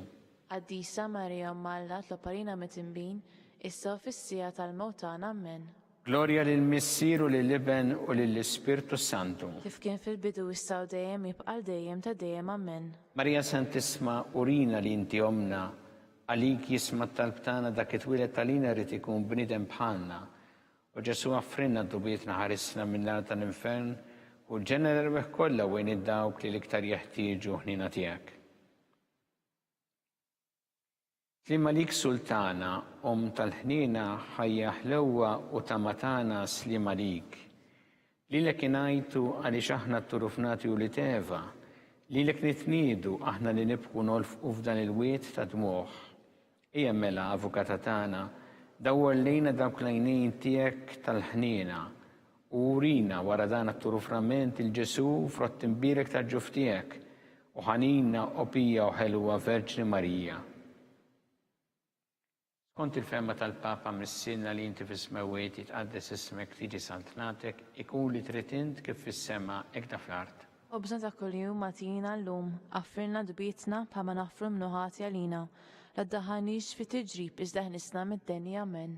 Qaddisa Marija Omm Alla tlob għalina mitinbin, issa u fis-siegħa tal-mewt tagħna. Ammen. Glorja lill-Missier u lill-Iben u lill-Ispirtu s-Santu. Kif kien fil-bidu issa u dejjem jibqa' għal dejjem ta' dejjem. Ammen. Marija Santissma urina li inti Ommna, għalik jisma' t-talb tagħna dak it-twieled għalina ried ikun bniedem bħalna O Ġesù aghfrilna dnubietna ħarisna min-nar tal-infern u l-ġenna l-erwieħ kollha u għin id-dawk li l-iktar jeħtieġu ħniena tiegħek. Sliem għalik Sultana, Omm tal-ħniena, ħajja ħlewwa u tama tagħna sliem għalik. Lilek ingħajtu għaliex aħna t-turufnati ulied Eva, lilek nitniedu aħna li nibku nolfqu f'dan il-wied ta' dmugħ. Ejja mela, Avukata tagħna, dawwar lejna dawk l-għajnejn tiegħek tal-ħniena, u urina wara dan għat-turuframent 'il Ġesù, frott imbierek tal-ġuf tiegħek, u ħanina, o pija u ħelwa Verġni Marija. Skont il-fehma tal-Papa, Missierna li inti fis-smewwiet, jitqaddes ismek, tiġi saltnatek, ikun li trid int kif fis-sema, hekk da fl-art. Ħobżna ta' kuljum agħtina llum, aghfirlna dnubietna bħalma naghfru mnuħati għalina. La ddaħħalniex fi tiġrib iżda eħlisna mid-deni. Amen.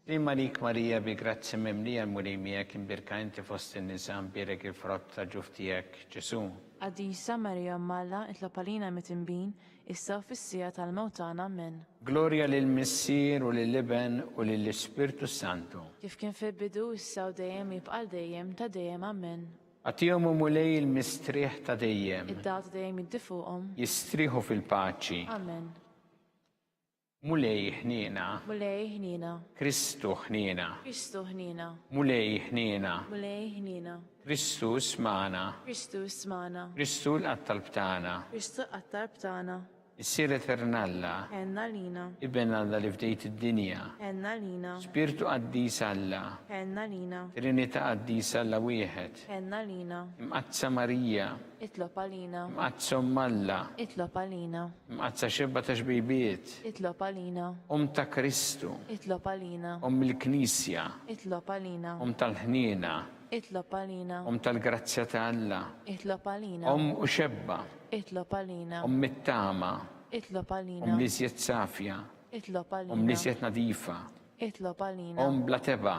Sliem għalik Marija bi grazzja mimlija l-Mulej miegħek imbierka inti fost in-nisa mbierek il-frott tal-ġuf tiegħek, Ġesù. Qaddisa Marija Omm Alla itlob għalina mitinbin, issa u fis-siegħa tal-mewt tagħna. Amen. Glorja lill-Missier u lill-Iben u lill-Ispirtu s-Santu. Kif kien fil-bidu, issa u dejjem, jibqa' għal dejjem ta' dejjem. Amen. Agħtihom, o Mulej, il-mistrieħ ta' dejjem. Id-dawl ta' dejjem jiddi fuqhom. Jistrieħu fil-paċi. Amen. Mulej, ħniena. Mulej, ħniena. Kristu, ħniena. Kristu, ħniena. Mulej, ħniena. Mulej, ħniena. Kristu, ismagħna. Kristu, ismagħna. Kristu, ilqa' t-talb tagħna. Kristu, ilqa' t-talb tagħna. Missier Etern Alla. Għenna għalina. Iben Alla li fdejt id-dinja. Għenna għalina. Spirtu Qaddis Alla. Għenna għalina. Trinità Qaddisa Alla Wieħed. Għenna għalina. Imqaddsa Marija. Itlob għalina. Imqaddsa Omm Alla. Itlob għalina. Imqaddsa Xebba ta' Xbejbiet. Itlob għalina. Omm ta' Kristu. Itlob għalina. Omm il-Knisja. Itlob għalina. Omm tal-Ħniena. Itlob għalina. Omm tal-grazzja ta' Alla. Itlob għalina. Omm u xebba. Itlob għalina. Omm it-tama. Itlob għalina. Omm l-iżjed safja. Itlob għalina. Omm l-iżjed nadifa. Itlob għalina. Omm bla tebgħa.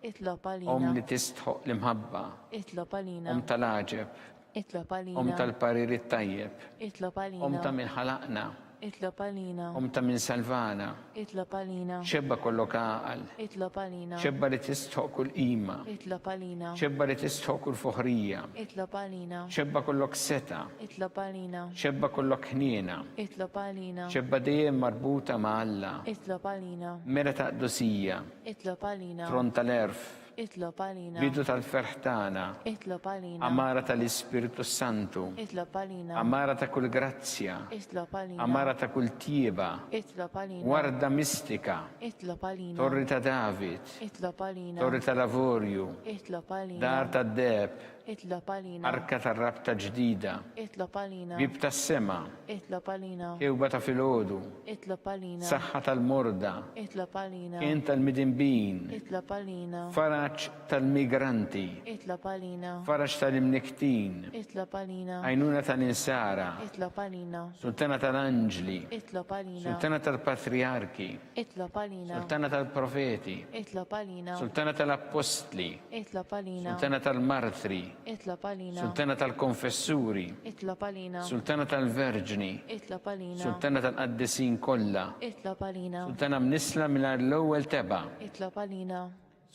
Itlob għalina. Omm li tistħoqq l-imħabba. Itlob għalina. Omm tal-għaġeb. Itlob għalina. Omm tal-parir it-tajjeb. Itlob għalina. Omm ta' min ħalaqna. Itlob għalina. Omm ta' min salvana. Itlob għalina. Xebba kollok għaqal. Itlob għalina. Xebba li tistħoq kull qima. Itlob għalina. Xebba li tistħoq kull foħrija. Itlob għalina. Xebba kollok setgħa. Itlob għalina. Xebba kollok ħniena. Itlob għalina. Xebba dejjem marbuta ma' Alla. Itlob għalina. Mera ta' qdusija. Itlob għalina. Tron tal-għerf. Itlob għalina. Bidu tal-ferħ tagħna. Itlob għalina. Għamara tal-Ispirtu s-Santu. Itlob għalina. Għamara ta' kull grazzja. Itlob għalina. Għamara ta' kull tjieba. Itlob għalina. Warda mistika. Itlob għalina. Torri ta' David. Itlob għalina. Torri tal-avorju. Itlob għalina. Dar tad-deheb. Itlob għalina. Arka tar-rabta ġdida. Itlob għalina. Bieb tas-sema. Itlob għalina. Kewba ta' filgħodu. Itlob għalina. Saħħa tal-morda. Itlob għalina. Kenn tal-midinbin. Itlob għalina. Faraġ tal-migranti. Itlob għalina. Faraġ tal-imnikktin. Itlob għalina. Għajnuna tal-insara. Itlob għalina. Sultana tal-anġli. Itlob għalina. Sultana tal-patrijarki. Itlob għalina. Sultana tal-profeti. Itlob għalina. Sultana tal-appostli. Itlob għalina. Sultana tal-martri. Itlob għalina. Sultana tal-konfessuri. Itlob għalina. Sultana tal-verġni. Itlob għalina. Sultana tal-qaddisin kollha. Itlob għalina. Sultana mnissla mingħajr l-ewwel tebgħa. Itlob għalina.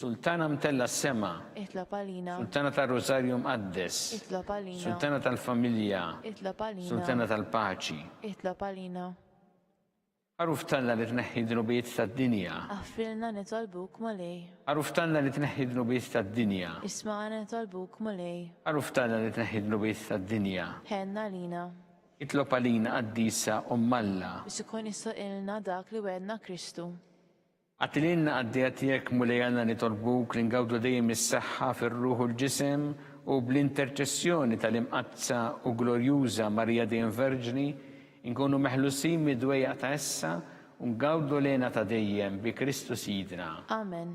Sultana mtellgħa s-sema. Itlob għalina. Sultana tar-Rużarju Mqaddes. Itlob għalina. Sultana tal-familja. Itlob għalina. Sultana tal-paċi. Itlob għalina. Għaruf t'Alla li tneħħi d-dnubiet tad-dinja. Aħfrilna nitolbuk, Mulej. Għaruf t'Alla li tneħħi d-dnubiet tad-dinja. Ismagħna nitolbuk, Mulej. Għaruf t'Alla li tneħħi d-dnubiet tad-dinja. Ħenn għalina. Itlob għalina qaddisa Omm Alla. Biex ikun jistħoqilna dak li wegħedna Kristu. Agħti lilna qaddejja tiegħek Mulej Alla nitolbuk li ngawdu dejjem is-saħħa fir-ruħ u l-ġisem u bl-interċessjoni tal-Imqaddsa u Glorjuża Marija Dejjem Verġni nkunu meħlusin mid-dwejjaq ta' issa u ngawdu l-hena ta' dejjem bi Kristu Sidna. Amen.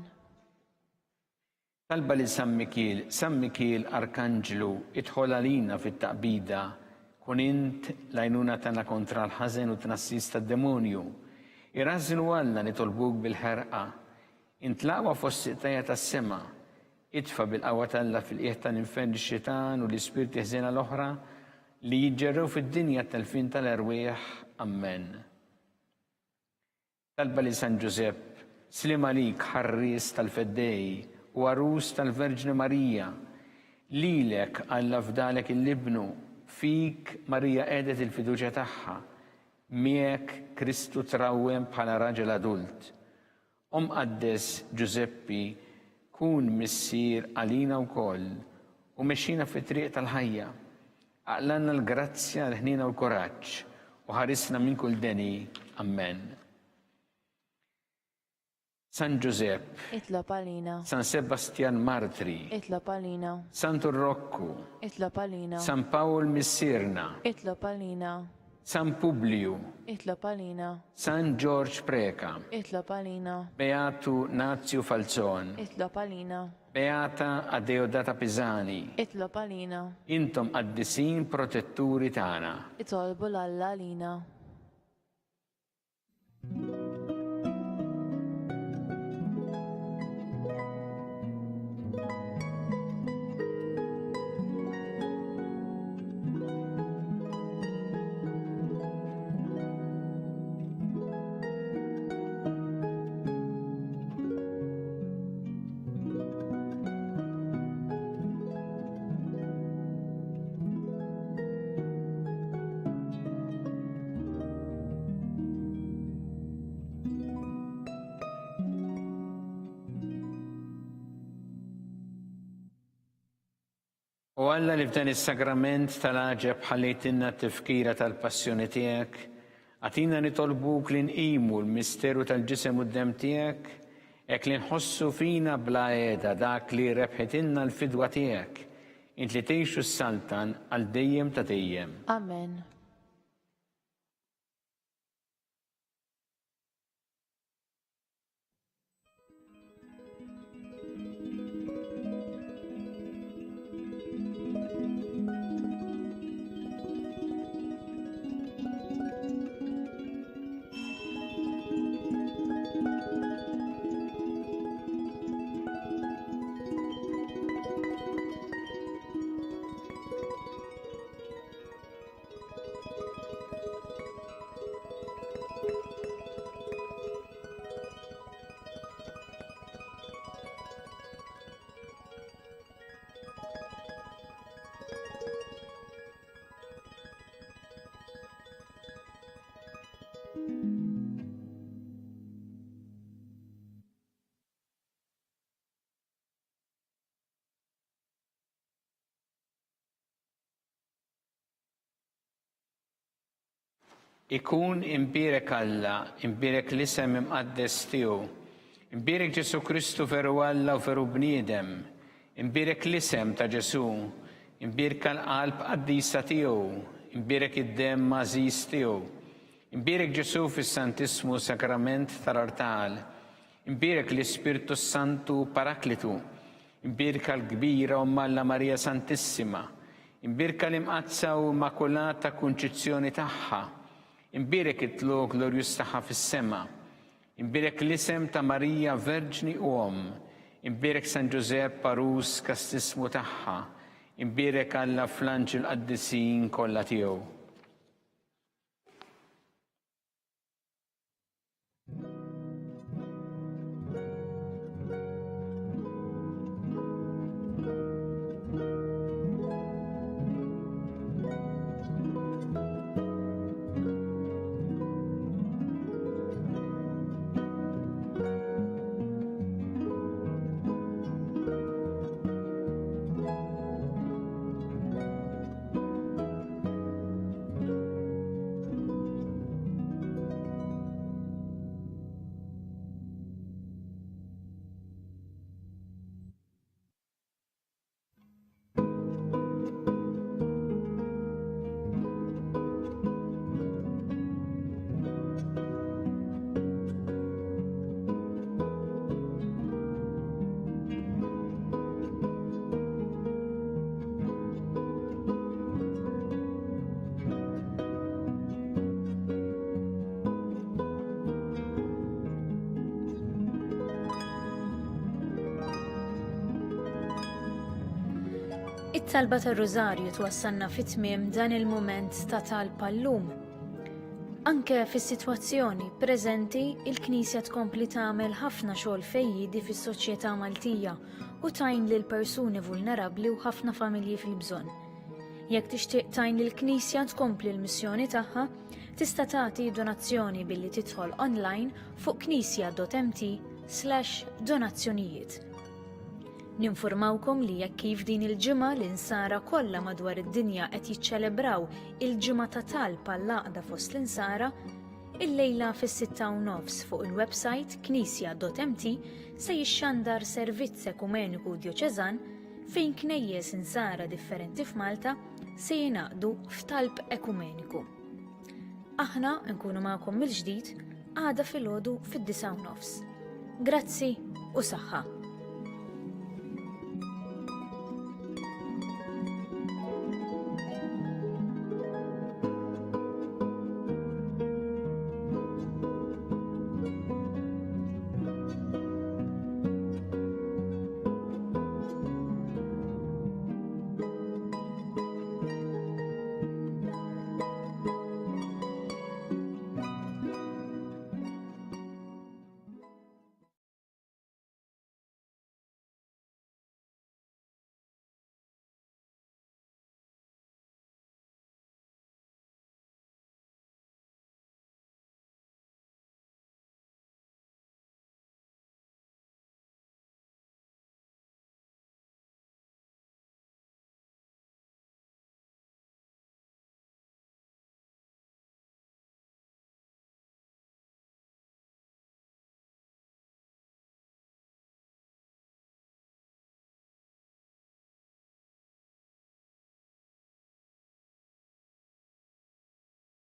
Talba lil San Mikiel, San Mikiel Arkanġlu, idħol għalina fit-taqbida, kun int l-għajnuna tagħna kontra l-ħażen u t-tnassis tad-demonju. Irażżnu Alla nitolbuk bil-ħerqa. Int l-aqwa fost il-qtajja tas-sema. Itfa' bil-qawwa t'Alla fil-qiegħ tal-infern lix-xitan u l-ispirti ħżiena l-oħra li jiġġerrew fid-dinja t-telfien tal-erwieħ. Ammen. Talba lil San Ġużepp, Sliem għalik ħarries tal-Feddej u għarus tal-Verġni Marija. Lilek Alla fdalek il-Ibnu, fik Marija qegħdet il-fiduċja tagħha. Miegħek Kristu trawwem bħala raġel adult. O Mqaddes Ġużeppi, kun missier għalina wkoll u mexxina fit-triq tal-ħajja. Aqlgħalna l-grazzja, l-ħniena u l-kuraġġ, u ħarisna minn kull deni. Ammen. San Ġużepp. Itlob għalina. San Sebastjan Martri. Itlob għalina. Santu Rokku. Itlob għalina. San Pawl Missierna. Itlob għalina. San Publiju. Itlob għalina. San Ġorġ Preca. Itlob għalina. Beatu Nazju Falzon. Itlob għalina. Beata Adeodata Pisani. Itlob għalina. Intom qaddisin protetturi tagħna. Itolbu 'l Alla għalina. O Alla li f'dan is-sagrament tal-għaġeb ħallejtilna t-tifkira tal-passjoni tiegħek, agħtina nitolbuk li nqimu l-misteru tal-ġisem u d-demm tiegħek, hekk li nħossu fina bla qiegħda dak li rebħitilna l-fidwa tiegħek, int li tgħix u ssaltan għal dejjem ta' dejjem. Amen. Ikun imbierek Alla, imbierek l-isem imqaddes tiegħu. Imbierek Ġesù Kristu veru Alla u veru bniedem. Imbierek l-isem ta' Ġesù. Imbierka l-qalb qaddisa tiegħu. Imbierek id-demm għażiż tiegħu. Imbierek Ġesù fis-Santissmu Sagrament tal-Artal. Imbierek l-Ispirtu s-Santu Paraklitu. Imbierka l-kbira Omm Alla Marija Santissima. Imbierka l-Imqaddsa u Immakulata Kunċizzjoni tagħha. Imbierek it-tlugħ glorjuż tagħha fis-sema. Imbierek l-isem ta' Marija Verġni u Omm. Imbierek San Ġużepp għarus kastissmu tagħha. Imbierek Alla fl-anġli l-qaddisin kollha tiegħu. It-talba tar-Rużarju twassalna fit-tmiem dan il-mument ta' talb għallum. Anke fis-sitwazzjoni preżenti, il-Knisja tkompli tagħmel ħafna xogħol fejjiedi fis-soċjetà Maltija u tgħin lil persuni vulnerabbli u ħafna familji fil-bżonn. Jekk tixtieq tgħin lill-Knisja tkompli l-missjoni tagħha, tista' tagħti donazzjoni billi tidħol online fuq knisja.mt slash donazzjonijiet. Ninfurmawkom li jekk kif din il-ġimgħa l-insara kollha madwar id-dinja qed jiċċelebraw il-ġimgħa ta' talb għall-għaqda fost l-insara, Illejla fis-6:30 fuq il-websajt knisja.mt se jixxandar servizz ekumeniku djoċeżan fejn knejjes insara differenti f'Malta se jingħaqdu f'talb ekumeniku. Aħna nkunu magħkom mill-ġdid għada filgħodu fid-9:30. Grazzi u saħħa.